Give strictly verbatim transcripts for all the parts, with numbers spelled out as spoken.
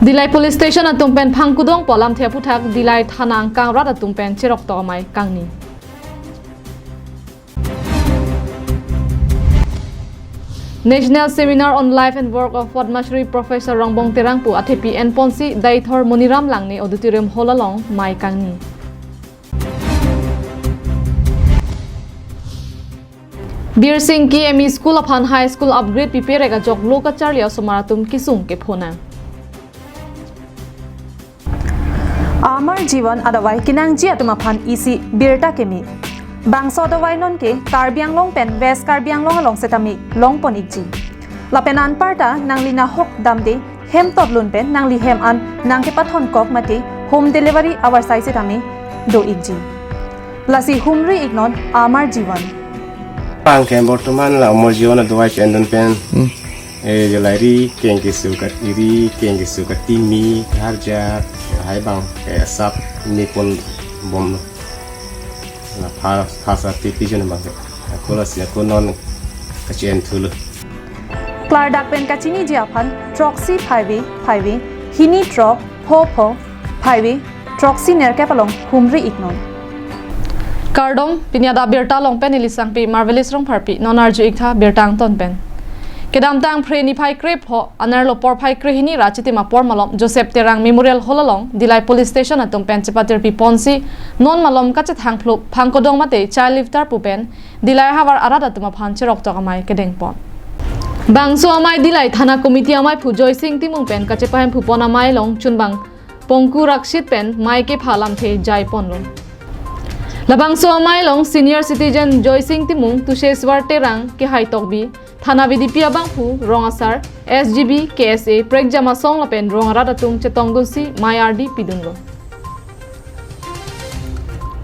Dillai Police Station atum pen phangkudong pu alamthe aphuthak Dillai Thana angkang rat atum pen cheroktok amei kangni. National Seminar on Life and Work of Padma Shri Professor Rongbong Terang pu athepi enponsi Deithor Moniram Langne Auditorium Hall along mei kangni. Birsing K M E School aphan High School upgrade piperek ajok lo kacharli asomar atum kesung kephonang. Amar Jivan adavai kenangji atum aphan isi birta keme. Bangso adavai nonke Karbi Anglong pen West Karbi Anglong along setame longpon ikji. Lapen anparta nangli nahok damde hem totlun pen nangli hem an nangkepathon kok mate home delivery avarsai setame do ikji. Lasi humri iknon Amar Jivan. Pangke bortoman la Amar Jivan adavai chendon pen. Hmm. Eh, jolai ri keng kesu kat iri, keng kesu kat timi, harja, hai bang, ke sap ni pon bom. La pha, pha sa ti pijon bang. Ako lasi ako non kachen thulu. Klardak pen kachiniji aphan, throksi phaivi, phaivi, hini throk, pho pho, phaivi, throksi nerkep along humri iknon. Kardom, pini adap birta along pen neli Sangpi Marvelous Rongpharpi, non arju iktha birta angton pen. Kedamtang Phre niphai krepho, anerlo porphai krehini ra chitim apor malom, Joseph Terang Memorial Hall along, Dillai Police Station atum pen chepatirpi ponsi, non malom kachethang phlup, phangkudong mate, child lifter pu pen, Dillai havar arat atum aphan cheroktok amei kedengpon. Bangso amei Dillai Thana Committee ameiphu Joysing Timung pen kachepahemphu pon amei along chunbang Pongku Rakshit pen mei kepha alamthe jaiponlo. Labangso amei along senior citizen Joysing Timung, Tusheshwar Terang, Kehai Tokbi, Thana V D P abangphu, rong asar, S G B, K S A, prekjam asong lapen rong arat atum chetongdunsi mei ardi pidunlo.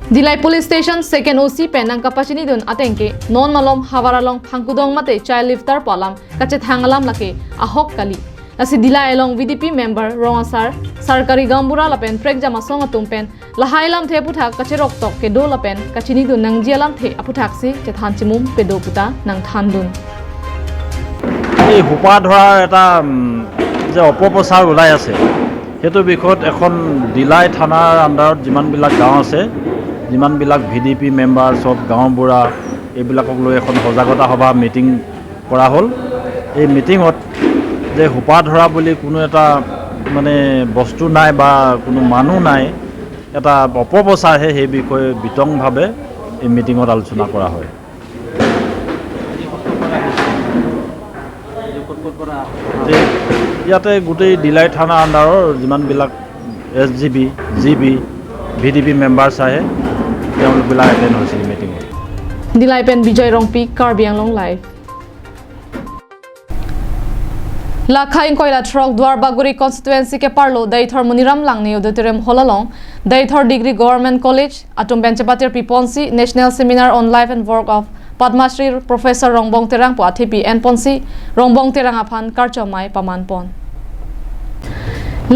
Dillai Police Station Second O C pen nangkapachinidun atengke non malom havar along phangkudong mate child lifter pu alam kachethang alam lake ahok kali. Lasi Dillai along V D P member, rong asar, sarkari gaonbura lapen prekjam asong atum pen lahai alamthe aphuthak kacheroktok kedo lapen kachinidun nangji alamthe aphuthaksi chethan chimum pedo puta nangthandun. এই সোপা ধৰাৰ এটা, উম, যে অপপ্ৰচাৰ ওলাই আছে, সেইটো বিষয়ত এখন ডিলাই থানাৰ আণ্ডাৰত যিমানবিলাক গাঁও আছে, যিমানবিলাক ভি ডি পি মেম্বাৰ, চব গাঁওবুঢ়া, এইবিলাকক লৈ এখন সজাগতা সভা, মিটিং কৰা হ'ল। এই মিটিঙত যে সোপা ধৰা বুলি কোনো এটা, মানে, বস্তু নাই বা কোনো মানুহ নাই, এটা অপপ্ৰচাৰহে, সেই বিষয়ে বিতংভাৱে এই মিটিঙত আলোচনা কৰা হয়। যে ইয়াতে গোটেই ডিলাই থানা আণ্ডাৰৰ যিমানবিলাক S G B, G B, V D P members আহে, তেওঁলোকবিলাক এটেণ্ড হৈছিল মিটিঙত। Dillai pen Bijoy Rongpi, Karbi Anglong Live. Lakha ingkoi ra throk Duarbagori constituency keparlo Deithor Moniram Langne Auditorium Hall along Deithor Degree Government College atum pen chepatirpi ponsi National Seminar on Life and Work of Padma Shri Professor Rongbong Terang pu athepi enponsi Rongbong Terang aphan karchomei pamanpon.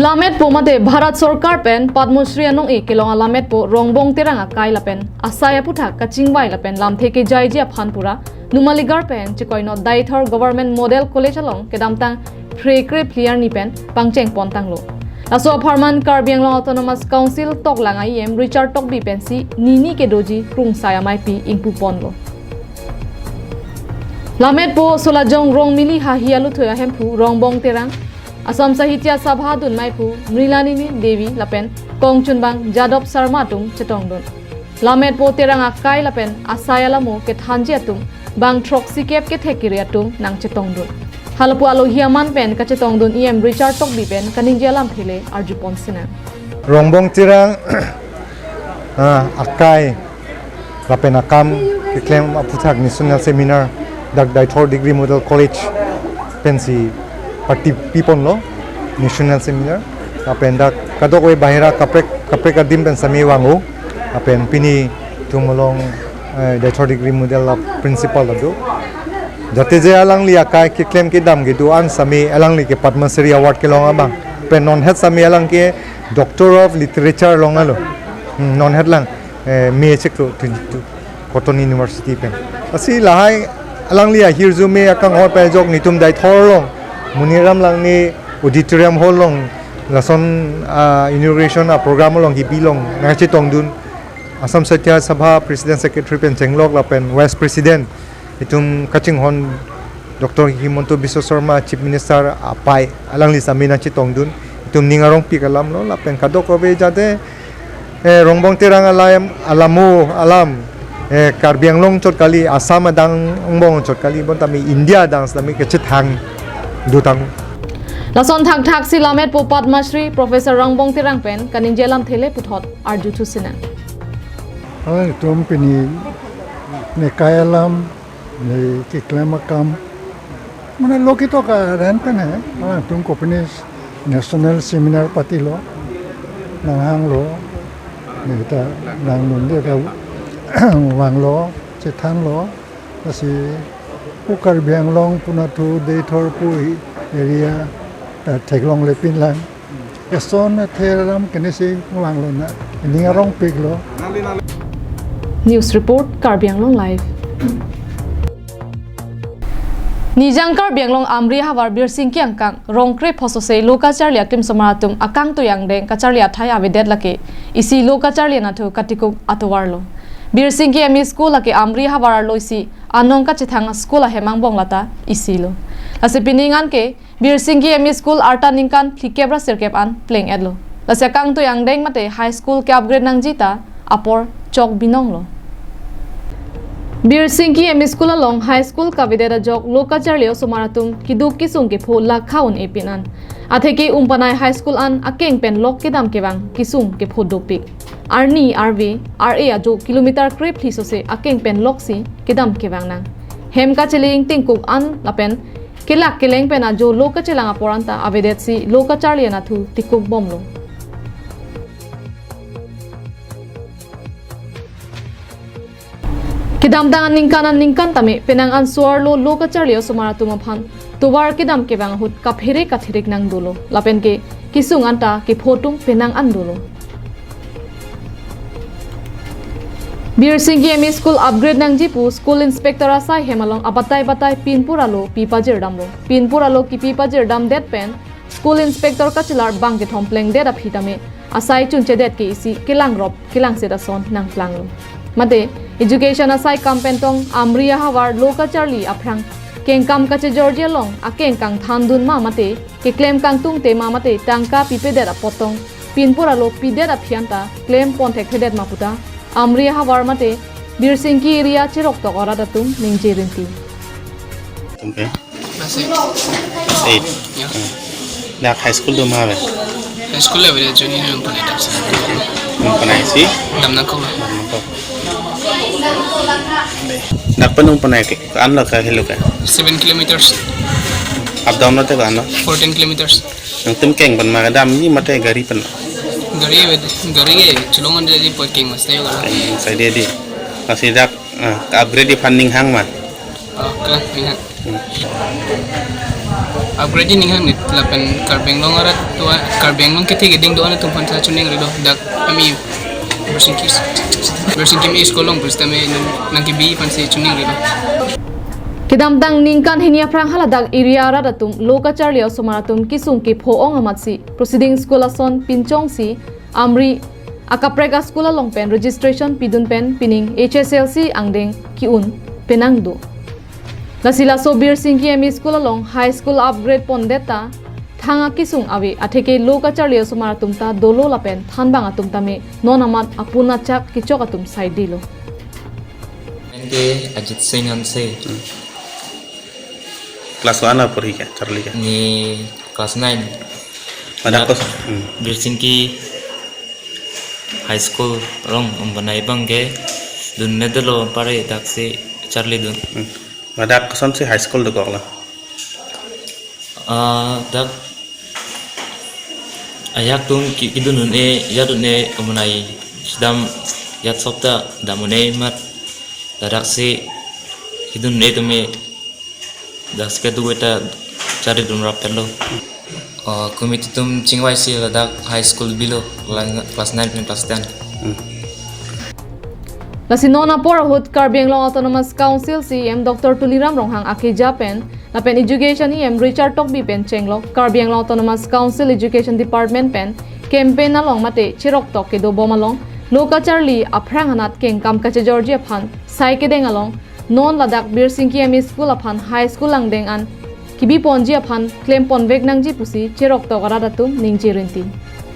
Lametpo mate Bharat Sorkar pen Padma Shri anong-e kelong alametpo Rongbong Terang akai lapen asai aphuthak kachingvai lapen lamthe kejaiji aphan pura Numaligarh pen chekoinot Deithor Government Model College along kedamtang Phre krephli arni pen pangcheng pontanglo. Laso apharman Karbi Anglong Autonomous Council toklang a E M Richard Tokbi pensi nini kedoji krungsai ameipi ingpuponlo. Lametpo Solajong Rongmili Hahi aluthui ahemphu Rongbong Terang, Assam Sahitya Sabha adun meiphu Mrilanini Devi lapen kongchunbang Jadop Sarma atum chetongdun. Lametpo Terang akai lapen asai alamo kethanji atum bang throksikep kethek kiri atum nangchetongdun. Halapu alohi aman pen kachetongdun E M Richard Tokbi pen kaningje alamthe le arjupon sinang. Rongbong Terang, ah, akai lapen akam keklem aphuthak National Seminar dak Deithor Degree Model College pensi party piponlo National Seminar. Lapen dak kadokave bahira kaprek kaprek adim pen sami vang-o. Lapen pini tum along, eh, Deithor Degree Model la principal lado. Jate je alangli akai keklem kedam kedo an sami alangli ke Padma Shri Award kelong abang. Pen non het sami alang ke Doctor of Literature longlo. Hmm, non het lang, eh, me cheklo tu, tu, Cotton University pen. Lasi lahai alangli ahirjume akanghon pen ajok netum Deithor along Moniram Langne Auditorium Hall along Lason, ah, inauguration a-program along kebi along nangchetongdun Assam Satya Sabha President Secretary pen chenglok lapen Vice President itum kachinghon Doctor Himanta Biswa Sarma, Chief Minister apei, alangli sitame nangchetongdun. Itum ning arongpik alam lo lapen kadokave jate, eh, Rongbong Terang alam, alamo alam, eh, Karbi Anglong chot kali, Assam adang angbong chot kali, bonta mi India adang sitame kechethang dotang. Lason thakthak si lammetpo Padma Shri Professor Rongbong Terang pen kaningje alamthe le puthot arjuthu sinang. Alangtum pini nekai alam, ne keklem akam, mane lo ketok aran pen he, alangtum kopine national seminar patilo, nanghanglo, ne ta nanglunde ta vanglo, chethanlo, lasi pu Karbi Anglong pu nathu Deithor pu area ta theklonglepin lang. Eson athe alam kene si vanglo na, ning arongpiklo. News report, Karbi Anglong Live. Nijang Karbi Anglong Amri havar Birsingki angkang rong krepho sose lo kacharli aklem osomar atum akangtui angdeng kacharli athai avedet lake isi lo kacharli anatthu katikuk atovarlo. Birsingki M E School lake Amri havar arlo isi anong kachethang school ahem angbong lata isi lo. Lasi pining an ke Birsingki M E School arta ningkan phlikep ra sirkep an pleng-etlo. Lasi akangtui angdeng mate high school ke-upgrade nangji ta apor chok binonglo. Birsingki M E School along high school kavedet ajok lo kacharli osomar atum keduk kesung kepho lakha un-epin an. Atheke Umpanai High School an akeng pen lok kedam kevang kesung kepho dopik. Arni arve ar-e ajo kilometer krephli sose akeng pen loksi kedam kevang nang. Hem kachelang tingkuk an lapen kelak keleng pen ajo lo kachelang apor anta avedetsi lo kacharli anatthu tikuk bomlo. Kedamtang aningkan aningkan tame penang ansor lo lo kacharli osomar atum aphan tovar kedam kevang ahut kaphere kathirik nang dolo lapen ke kesung anta kepho atum penang an dolo. Birsingki M E School upgrade nangji pu school inspector asai hem along abatai batai pinpur alo pi pajirdamlo. Pinpur alo kepi pajirdamdet pen school inspector kachelar bang kethom plengdet aphi tame asai chunchedet ke isi kelangrop kelangset ason nangplanglo. Mate education asai kam pen tong Amri ahavar lo kacharli aphrang kengkam kachejorji along akeng kangthandun ma mate keklem kangtungte ma mate tangka pipedet apot tong pinpur alo pidet aphi anta klem pon thekthedet ma puta Amri ahavar mate Birsingki area cheroktok arat atum ningje rinti. Tum ke? Class eight. Class eight. Ya. Hmm. Dak high school do ma ave? High school level ya junior yang pernah dak sih. Yang pernah isi? Dam nangkok. Dam nangkok. Dak pen Umpanai ke, an lo ka helo ka? Seven kilometers. Up down lo te ko an lo? Fourteen kilometers. Nangtum keng pen ma kedamji mate gari pen? Gari ya, gari ya, chelong an jadi pot keng mas tayo kan. Keng sai dia di. Masih dak, ah, upgrade di funding hang ma? Ah, ke, ya. Hmm. Upgrade di ning hang nit lapen Karbi Anglong arat tua, Karbi Anglong kethe keding do-an atum aphan sa chuning rilo dak ami Birsingki, Birsingki M E School along pusitame nang, nangkebi aphan si chuning rilo. Kedamtang ningkan hini aphrang haladak area arat atum lo kacharli osomar atum kesung kepho-ong amatsi Proceeding School ason pinchongsi Amri akaprek a-school along pen registration pidun pen pining H S L C angdeng ke-un penang do. Lasi laso Birsingki M E School along high school upgrade pondet ta thang akesung ave atheke lo kacharli osomar atum ta dolo lapen thanbang atum tame non amat apun achak kechok atum saidilo. Name ke Ajit Singh Hanse. Hmm. Class one lo porhi ke, charli ke? Ne class nine. Ladak dak kos-, hmm. Birsingki High School along Umpanai abang kedun medelo pare daksi charlidun. Hmm. Ladak kosonsi high school dokok lo? Ah, dak ajahak atum ke-, kedun un-e, ajat un-e Umpanai kedam ajat sopta dam un-e amat ladaksi kedun un-e tame daksi kedo eta charlidun rapetlo. Ah, committee atum chingvaisi ladak high school bilo, class nine pen class ten. Hmm. Lasi non apor ahut Karbi Anglong Autonomous Council C E M Doctor Tuliram Ronghang akeja pen Lapen Education E M Richard Tokbi pen chenglok Karbi Anglong Autonomous Council Education Department pen campaign along mate cheroktok kedobom along lo kacharli aphrang anat kengkam kachejorji aphan sai kedeng along non ladak Birsingki M E School aphan High School angdeng an kebi ponji aphan klem ponvek nangji pusi cheroktok arat atum ningje rinti.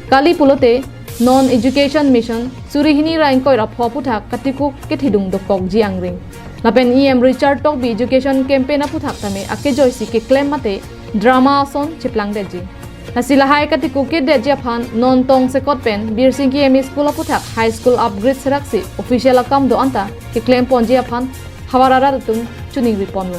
Kali pulote non Education Mission suri hini ra ingkoi ra pho aphuthak katikuk kethedung dokokji angring. Lapen E M Richard Tokbi Education Campaign aphuthak tame akejoisi keklem mate drama ason cheplangdetji. Lasi lahai katikuk kedetji aphan non tongsekot pen Birsingki M E School aphuthak High School upgrade seraksi official akam do-an ta keklem ponji aphan havar arat atum choningri ponlo.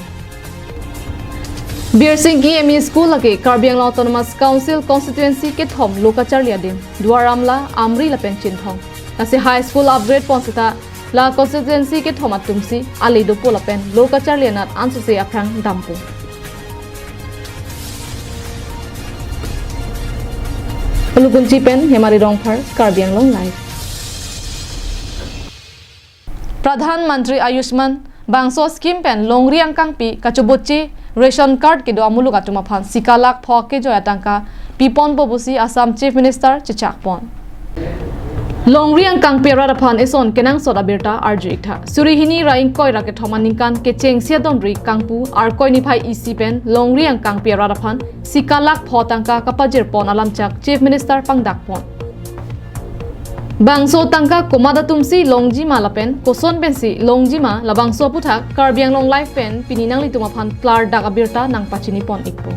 Birsingki M E School lake Karbi Anglong Autonomous Council constituency kethom lo kacharli adim, Duar Amla, Amri lapen Chinthong. Lasi High School upgrade pon seta la constituency kethom atumsi ale dopo lapen lo kacharli anat ansose aphrang dampo. Ulukunchi pen Hemari Rongphar, Karbi Anglong Live. Pradhan Mantri Ayushman bangso scheme pen longri angkangpi kachobotche ration card kedo amuluk atum aphan sika lakh pho kejoi atangka piponpo pusi Assam Chief Minister chechakpon. Longri angkangpi arat aphan eson kenangsot abirta arju-iktha. Suri hini ra ingkoi ra kethom aningkan kechengsi adonri kangpu Arkoi niphai isi pen longri angkangpi arat aphan sika lakh pho tangka kapajirpon alamchak Chief Minister pangdakpon. Bangso tangka komat atumsi longjima lapen koson pensi longjima, labangso aphuthak Karbi Anglong Live pen pini nanglitum aphan klardak abirta nangpachinipon-ikpo.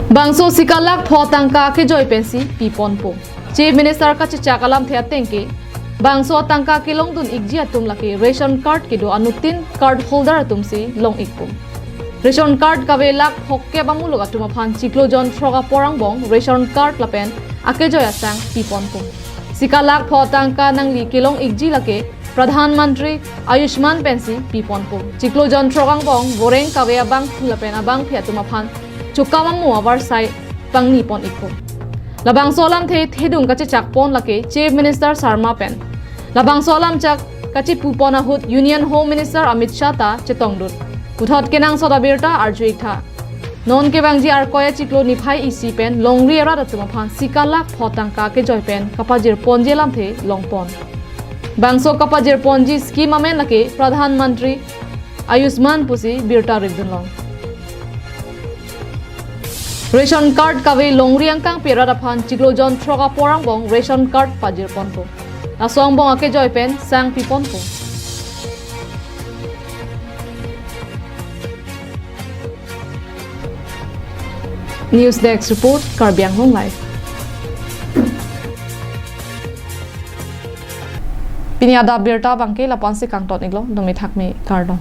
Bangso sika lakh pho tangka kejoi pensi piponpo. Chief Minister kachechak alamthe ateng ke bangso tangka kelongdun-ikji atum lake ration card kedo anuttin card holder atumsi long-ikpo. Ration card kave lakh phokep amuluk atum aphan chiklo jon throk apor angbong ration card lapen akejoi asang piponpo. Sika lakh pho tangka nangli kelong-ikji lake Pradhan Mantri Ayushman pensi piponpo. Chiklo jon throk angbong voreng kave abangphu lapen abangphi atum aphan chokam amo avarsai pangnipon-ikpo. Labangso alamthe thedung kachechakpon lake Chief Minister Sarma pen labangso alamchak kachipupon ahut Union Home Minister Amit Shah ta chetongdun. Puthot kenangsot abirta arju-iktha. Non kevangji Arkoi achiklo niphai isi pen longri arat atum aphan sika lakh pho tangka kejoi pen kapajirponji alamthe longpon. Bangso kapajirponji scheme amen lake Pradhan Mantri Ayushman pusi birta rikdunlong. Ration card kave longri angkangpi arat aphan chiklo jon throk apor angbong ration card pajirponpo. Laso angbong akejoi pen sang piponpo. News Desk Report, Karbi Anglong Live. Pini adap birta abangke lapu-ansi kangton-iklo, dumi thakmi kardom.